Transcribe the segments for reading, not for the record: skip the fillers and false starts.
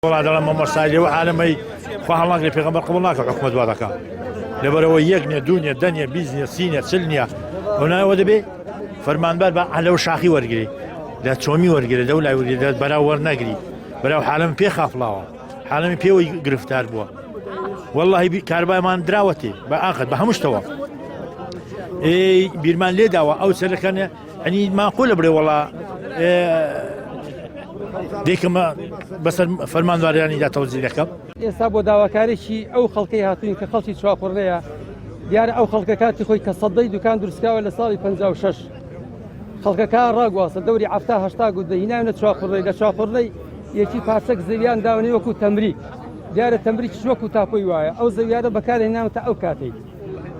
وەڵا دەڵێم مامۆستای لێوە عالەمەی خوا هەڵناگرێ پێغەمبەر قبوڵ ناکە حکومەت وا دەکا لەبەرەوە یەک نیە دوو نیە دە نیە 20 نیە سی نیە چل نیە ئەو ناوە دەبێ فەرمانبەر بە لەو شاخی وەرگری لە چۆمی وەرگری لەو لای وەرگری لە بەراو وەرنەگری بەراو حالم پێ خافڵاوە حالمی پێوەی گرفتار بووە واللهی کاربایمان دراوەتێ بە ئاخر بە هەموو شتەوە ئێ بیرمان لێداوە ئەو سەرەکانە ئەنی ماقولە بڵێ وەڵا دێکمە بەسەر فەرمانداریانیدا تەوزی دەکەم. ئێستا بۆ داواکاریی ئەو خەڵکەی هاتوین کە خەڵکی چواقوڕنەیە، دیارە ئەو خەڵکە کاتی خۆی کە سەدەی دوکان دروستکراوە لە ساڵی 56 خەڵکەکە ڕاگواستە دەوری حەفتا هەشتا گوندە هیناونە چواقوڕنەی لە چواقوڕنەی یەکی پارچەک زەویان داونەی وەکو تەمریک دیارە تەمریکیش وەکو تاپۆی وایە ئەو زەویانە بەکارهێناوتە ئەو کاتەی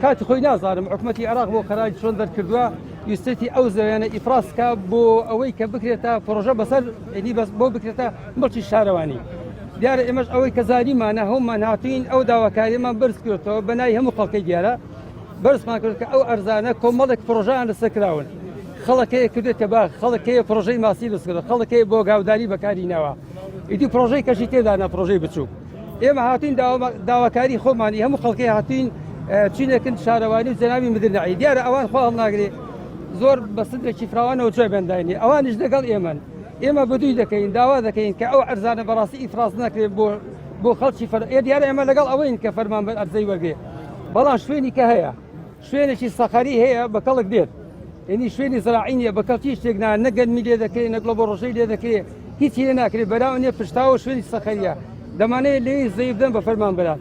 کاتی خۆی نازانم حکومەتی عێراق بۆ قەراری چۆن دەرکردووە ویستێتی ئەو زەویانە ئیفراز کا بۆ ئەوەی کە بکرێتە پرۆژە بەسەر ئەنی بەس بۆ بکرێتە مڵکی شارەوانی دیارە ئێمەش ئەوەی کە زانیمانە هەمومان هاتوین ئەو داواکاریمان بەرز کردەوە بە ناوی هەموو خەڵکەی دیارە بەرزمان کرد کە ئەو ئەرزانە کۆمەڵێک پرۆژەیان لەسەر کراون خەڵکەیە کردێتە باخ خەڵکەیە پرۆژەی ماسی دروست کردووە خەڵکەیە بۆ گاوداری بەکاری ناوە ئیدی پرۆژەی کەشی تێدانە پرۆژەی بچووک ئێمە هاتوین داواکاری خۆمانی هەموو خەڵکی هاتوین چینێکن شارەوانی و جەنابی مدرنعی دیارە ئەوان خوا هەڵناگرێ زۆر بە سدرێکی فراوانەوە جوێ بەنداینی ئەوانیش لەگەڵ ئێمەن ئێمە بەدووی دەکەین داوا دەکەین کە ئەو ئەرزانە بەڕاستی ئیفراز نەکرێت بۆ بۆ خەڵکی فەر ئێ دیارە ئێمە لەگەڵ ئەوەین کە فەرمانبەر ئەرزەی وەرگێ بەڵام شوێنی کە هەیە شوێنێکی سەقەری هەیە بە کەڵک دێت یعنی شوێنی زراعی نییە بە کەڵکی شتێک نا نە گەنمی لێ دەکرێت نە گڵە بۆ ڕۆژەی لێ دەکرێت هیچی لێ ناکرێت بەراو نییە پشتاوە شوێنی سەقەریە دەمانەیە لێی زەوی بدەن بە فەرمانبەران.